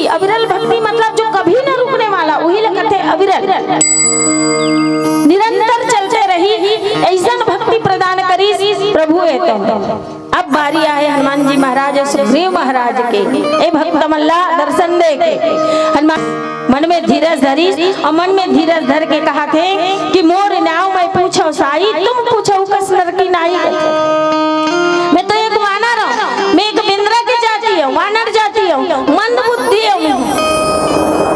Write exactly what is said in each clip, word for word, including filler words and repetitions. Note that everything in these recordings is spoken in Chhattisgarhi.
अविरल भक्ति मतलब जो कभी न रुकने वाला, उही ला कथे अविरल। निरंतर चलते रही, ऐसन भक्ति प्रदान करिस प्रभु ए तो। अब बारी आए हनुमान जी महाराज अउ सुग्रीव महाराज के, ए भक्त मन ला दर्शन दे के। हनुमान मन में धीरज धरिस अउ मन में धीरज धर के कहाथे कि मोर नाव मैं पूछो साई, तुम पूछो कस नर की नाई। मैं तो एक वानर हूँ, मैं एक बेंदरा के जाति हूँ, वानर जाति हूँ, मंद बुद्धि हूँ।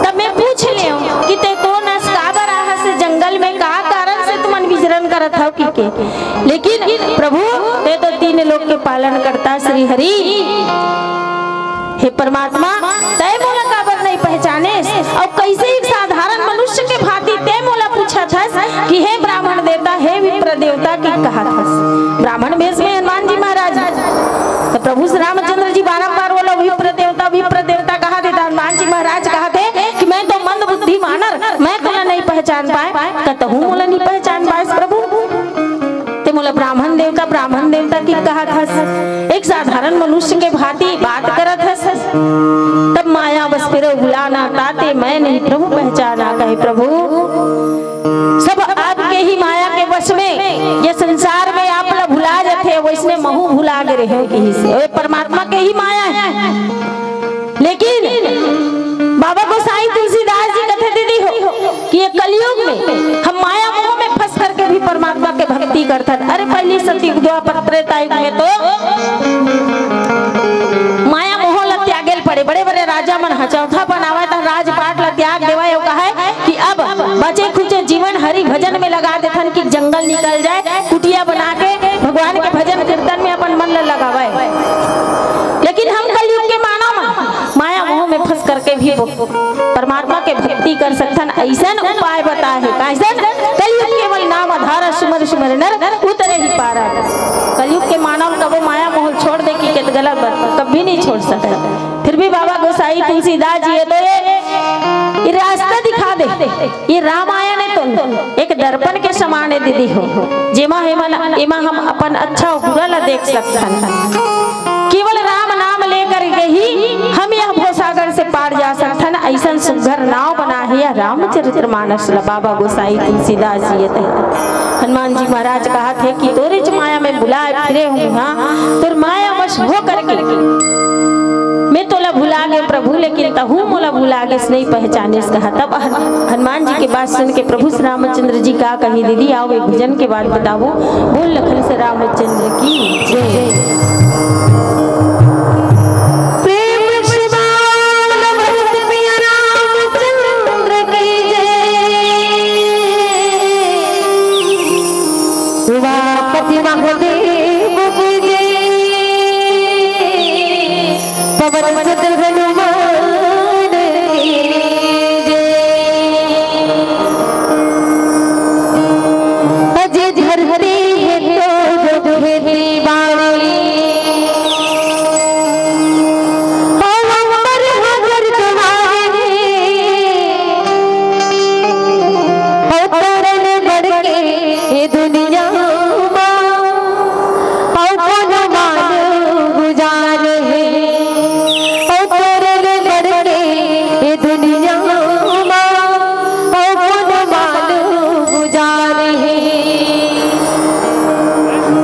तब मैं पूछ लेहूँ कि ते कोन अस, काबर आहस जंगल में, का कारण से तुमन विचरण करत हव कि के। लेकिन प्रभु, ते तो तीन लोक के पालन करता श्री हरि। हे परमात्मा, तय मोला काबर नहीं पहचानेस? अउ कैसे एक साधारण मनुष्य के भांति तय मोला पूछत हस कि हे ब्राह्मण देवता, हे विप्र देवता, की कहत हस? ब्राह्मण वेश में हनुमान जी महाराज। तो प्रभु श्री रामचंद्र जी बारंबार बोला, "विप्र देवता, विप्र देवता" कहा देता। हनुमान जी महाराज कहा थे कि मैं तो मंद बुद्धि मानर, मैं तोला नहीं पहचान पाए, कतहु मोला नहीं पहचान पाए प्रभु। ते मोला ब्राह्मण देवता, ब्राह्मण देवता की कहत हस, एक साधारण मनुष्य के भांति बात करत हस। तब माया बस फिर भुलाना, ताते मैं नहीं प्रभु पहचाना, कहे प्रभु। सब आपके ही माया के वश में, ये संसार में आप ला भुला जाथे, वैसने महू भुला गे रहे हो कि से। ये परमात्मा के ही माया है। लेकिन बाबा गोसाई तुलसीदास जी कथे दीदी हो कि ये कलयुग में हम माया मोह में फंस करके भी परमात्मा के भक्ति करथन। अरे पहली सतयुग, द्वापर, त्रेता युग में तो माया मोह ला त्यागे ल पड़े, बड़े बड़े राजा मन ह चौथा बनावय त राजपाट ला त्याग देवय, अउ कहय कि अब बचे खुचे जीवन हरि भजन में लगा देथन कि जंगल निकल जाए, कुटिया बना के भगवान के भजन कीर्तन में अपन मन ला लगावय। लेकिन हम कलयुग के मानव मन माया मोह में फंस करके भी वो परमात्मा के भक्ति कर सकथन, ऐसन उपाय बताए हे। कैसन? कलयुग केवल नाम आधार, सुमर सुमर नर उतरे ही पारा। कलयुग के मानव कबो माया मोह छोड़ दे कि केत गलत बात, कभी नहीं छोड़ सकता। फिर भी बाबा गोसाई तुलसीदास जी ये तो ये, ये रास्ता दिखा दे। ये रामायण है तो एक दर्पण के समान है दीदी हो, जेमा हेमन, एमा हम अपन अच्छा बुरा ला देख सकथन। केवल राम नाम लेकर के ही हम यह भवसागर से पार जा सकथन। ऐसन सुघर नाव बना है यह रामचरित मानस ला बाबा गोसाई तुलसीदास जी ये तो। हनुमान जी महाराज कहा थे कि तोरे च माया में बुलाए फिरे हूँ, हाँ, तोर माया वश हो करके मैं तोला भुला गे प्रभु, लेकिन तहू मोला भुला गेस, नहीं पहचानेस कहा। तब हन-, हनुमान जी के बात सुन के प्रभु श्री रामचंद्र जी का कही, दीदी आओ एक भजन के बाद बताबो। बोल लखन से रामचंद्र की जय। प्रेम से बोल भक्त प्रिय रामचंद्र की जय। उमापति महादेव की जय। पवन सुत हनुमान की जय। अजय धरती है तो जो खेती बाड़ी, हो अंबर हजर तुम्हारे, हो तरन बढ़ के ये दुनिया मा, हो कोनो मान गुजार हे, हो तरन बढ़ के ये दुनिया मा, हो कोनो मान गुजार हे।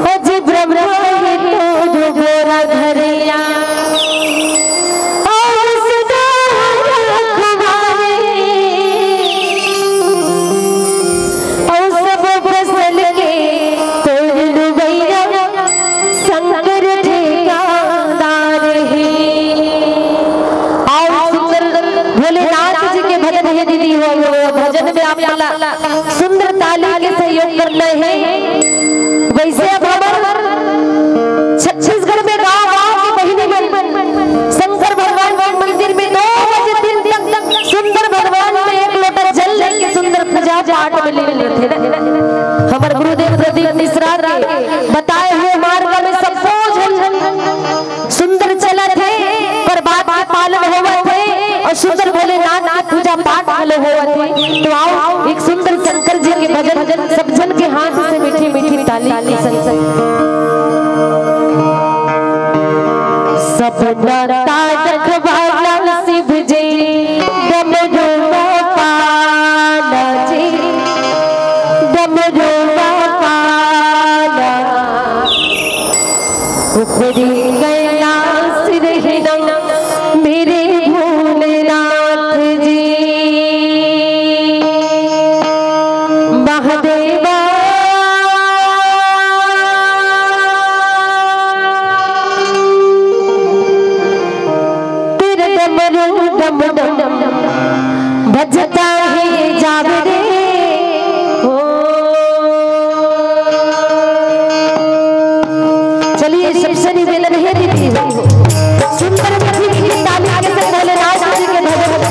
अज ब्रह्मा है तो जो गोरा धरिया, और सदा रखवारे, और सब फसल के तोड़ लुबैया शंकर ठेकेदार हे। और सुंदर भोलेनाथ जी के भजन हे दीदी हो, वो भजन में आप ला सुंदर ताली के सहयोग करना है। वैसे अब हमर छत्तीसगढ़ में गांव गांव के बहिनी मन शंकर भगवान के मंदिर में दो बजे दिन तक सुंदर भगवान में एक लोटा जल लेके सुंदर पूजा पाठ में लीन रहिथे ना। हमर गुरुदेव प्रदीप मिश्रा के बताए हुए मार्ग में सबो झन सुंदर चलत हे, पर बात के पालन होवत हे और सुंदर भोलेनाथ के पूजा पाठ घलो होवत हे। तो आओ, एक सुंदर शंकर जी के भजन, सब झन के हाथ से मीठी मीठी ताली के संग संग। तेरे कैलाश रहना मेरे भोलेनाथ जी। महादेवा, तेरा डमरू डम डम बजता है जागरे। ओ, चलिए, सबसे निवेदन है दीदी, सुंदर मीठी मीठी ताली के साथ भोलेनाथ जी के भजन।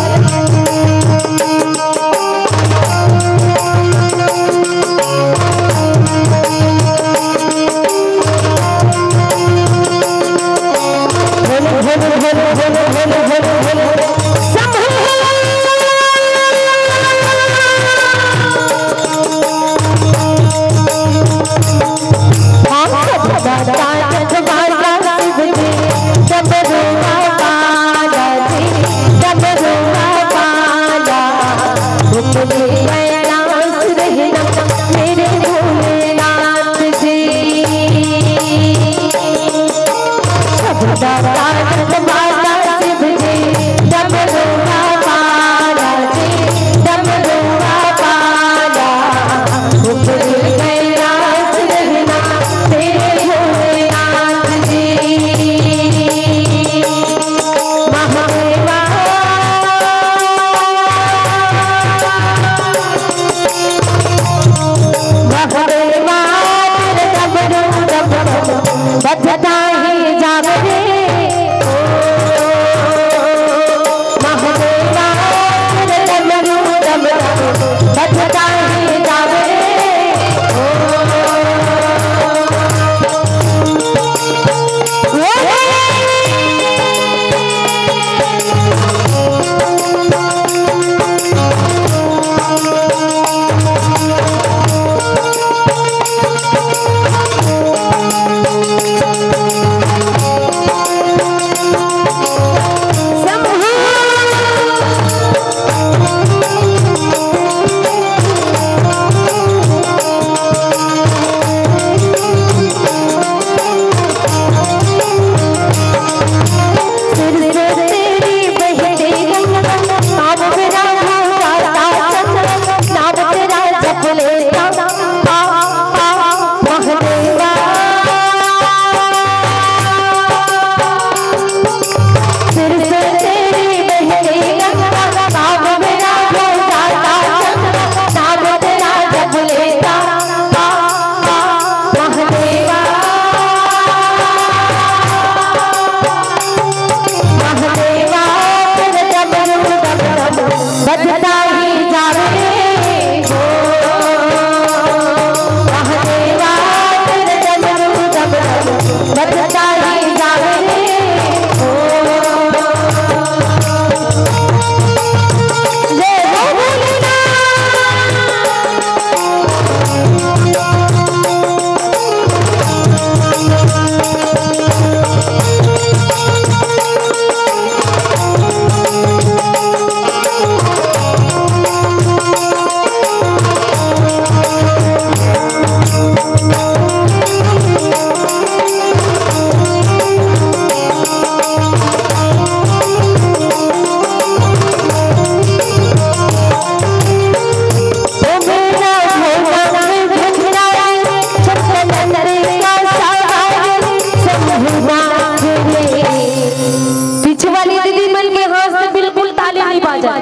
पीछे वाली दीदी मन के हाथ से बिल्कुल ताली नहीं बाजा।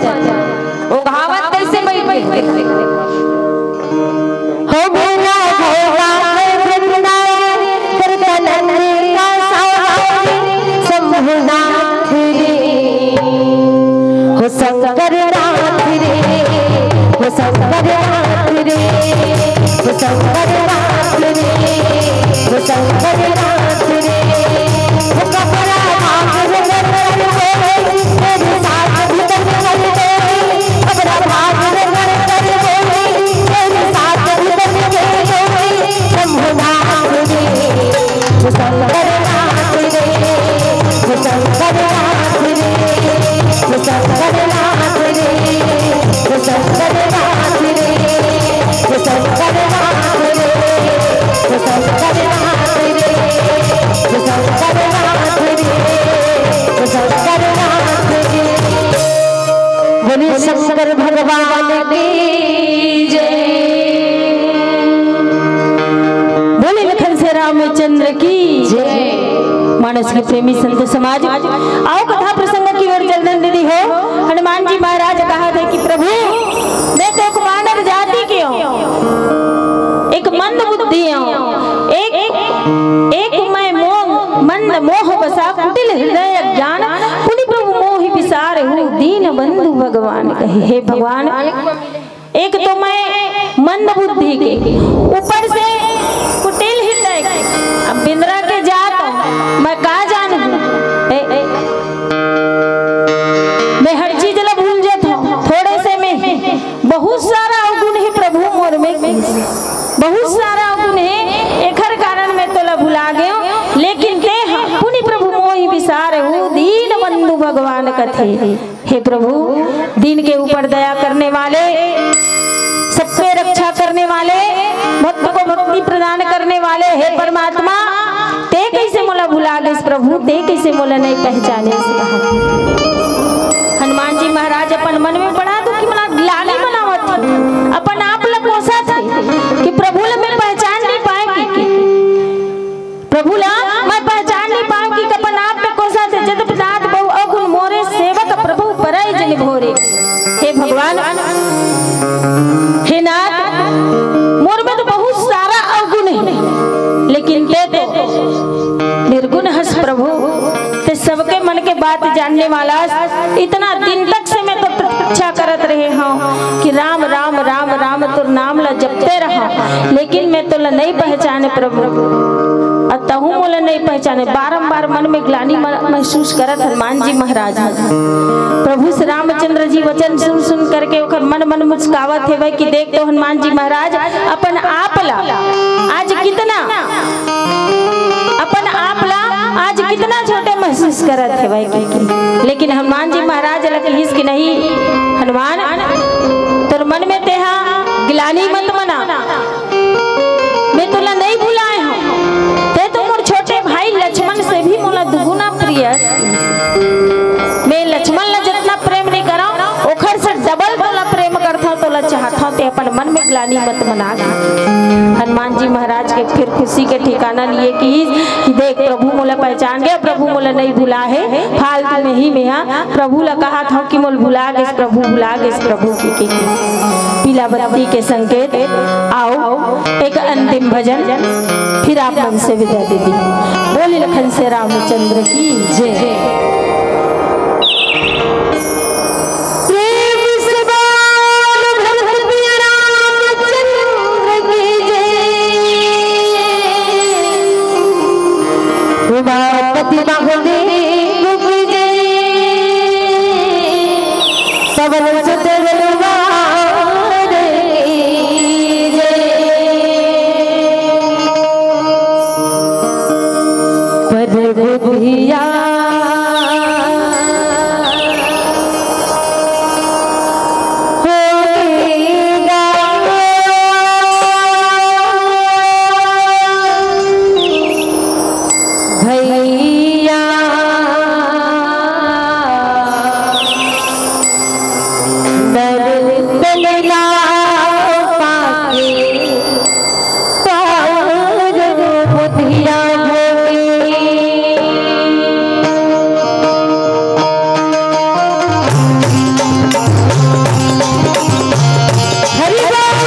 वो कहावत कैसे बैठ गई? हो भोला भोला है वृंदावन, करता नंद का सवारी शंभुनाथ रे। हो शंकर नाथ रे, हो शंकर नाथ रे, हो शंकर नाथ रे, हो शंकर नाथ रे। हो कपड़ा भाग रे, की जय। मानस के प्रेमी संत समाज, आओ कथा प्रसंग की ओर चलदन दीदी हो। हनुमान जी महाराज कहत हे कि प्रभु, मैं तो एक मानव जाति के हूँ, एक मंद बुद्धि हूँ, एक, एक मैं मोह, मंद मोह बसा कुटिल हृदय अज्ञान, पुनि प्रभु मोहि बिसारहु दीन बंधु भगवान कहे। हे भगवान, एक तो मैं मंद बुद्धि के, ऊपर से कुटिल हृदय के। अब बिंदरा के जात हूँ, मैं का जानहूँ? ए, ए, मैं हर चीज ला भूल जात हूँ, थोड़े से में ही। बहुत सारा अवगुण हे प्रभु मोर में, बहुत सारा अवगुण हे, एखर कारण मैं तोला भुला गेंव, लेकिन तें ह पुनि प्रभु मोहि बिसारहु दीन बंधु भगवान कथे। हे प्रभु, दीन के ऊपर दया करने वाले, सबके रक्षा करने वाले, भक्त को भक्ति प्रदान करने वाले, हे परमात्मा, तें कइसे मोला भुला गेस प्रभु, तें कइसे मोला नइ पहचानेस? हनुमान जी महाराज अपन मन में बड़ा दुखी, मोला ग्लानि मनावत हे, अपन आप ल कोसत हे कि प्रभु ल मैं पहचान नइ पाएंव कि, कि प्रभु ला मैं पहचान नइ पाएंव कि अपन आप में कोसत हे, जद नाथ बहु अवगुण मोरे सेवक प्रभु परइ जिन भोरे। हे भगवान, हे नाथ, मोर में तो बहुत सारा अवगुण हे, लेकिन तें तो निर्गुण हस प्रभु, तें सबके मन के बात जानने वाला हस। इतना दिन तक से मैं तो प्रतीक्षा करत रहे हूँ कि राम, राम, राम, राम तोर नाम ला जपते रहा, लेकिन मैं तोला नइ पहचाने प्रभु, अउ तहूँ मोला नइ पहचाने। बारंबार मन में ग्लानि म-, महसूस करत हनुमान जी महाराज। प्रभु श्री रामचंद्र जी वचन सुन सुन करके ओखर मन मन मुस्कावत हेवय कि देख तो हनुमान जी महाराज अपन आप ला आज कितना, अपन आप ला आज कितना छोटे महसूस करत हेवय कि, कि। लेकिन हनुमान जी महाराज ला कहिस कि नहीं हनुमान, तोर मन में तेहा ग्लानि मत मना, मैं तोला नइ भुलाए हूँ। तें तो मोर छोटे भाई लक्ष्मण से भी मोला दुगुना प्रिय हस। मैं लक्ष्मण ला जतना प्रेम नइ करंव, ओखर से डबल तोला प्रेम करथंव, तोला चाहथंव। तें अपन मन में ग्लानि मत मना। हनुमान जी महाराज के फिर खुशी के ठिकाना नइ हे कि, कि देख प्रभु मोला पहचान गे, प्रभु मोला नइ भुला हे। फालतू में ही मैं हा प्रभु ला कहत हंव कि मोला भुला गेस प्रभु, भुला गेस प्रभु कहिके। पीला बत्ती के संकेत। आओ एक अंतिम भजन, फिर आप मन से विदा दीदी। बोले लखन से रामचंद्र की जय। प्रेम से बोल भगत रामचंद्र की जय। उमापति महादेव की जय। पवन सुत हनुमान की जय। पर बुधिया होगा भैया। नर कलना पाके पार बुधिया होई। हरि बोल।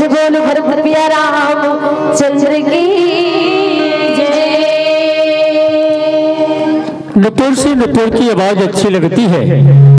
बोल भरत प्रिया रामचंद्र की जय। नुपुर से नुपुर की आवाज अच्छी लगती है।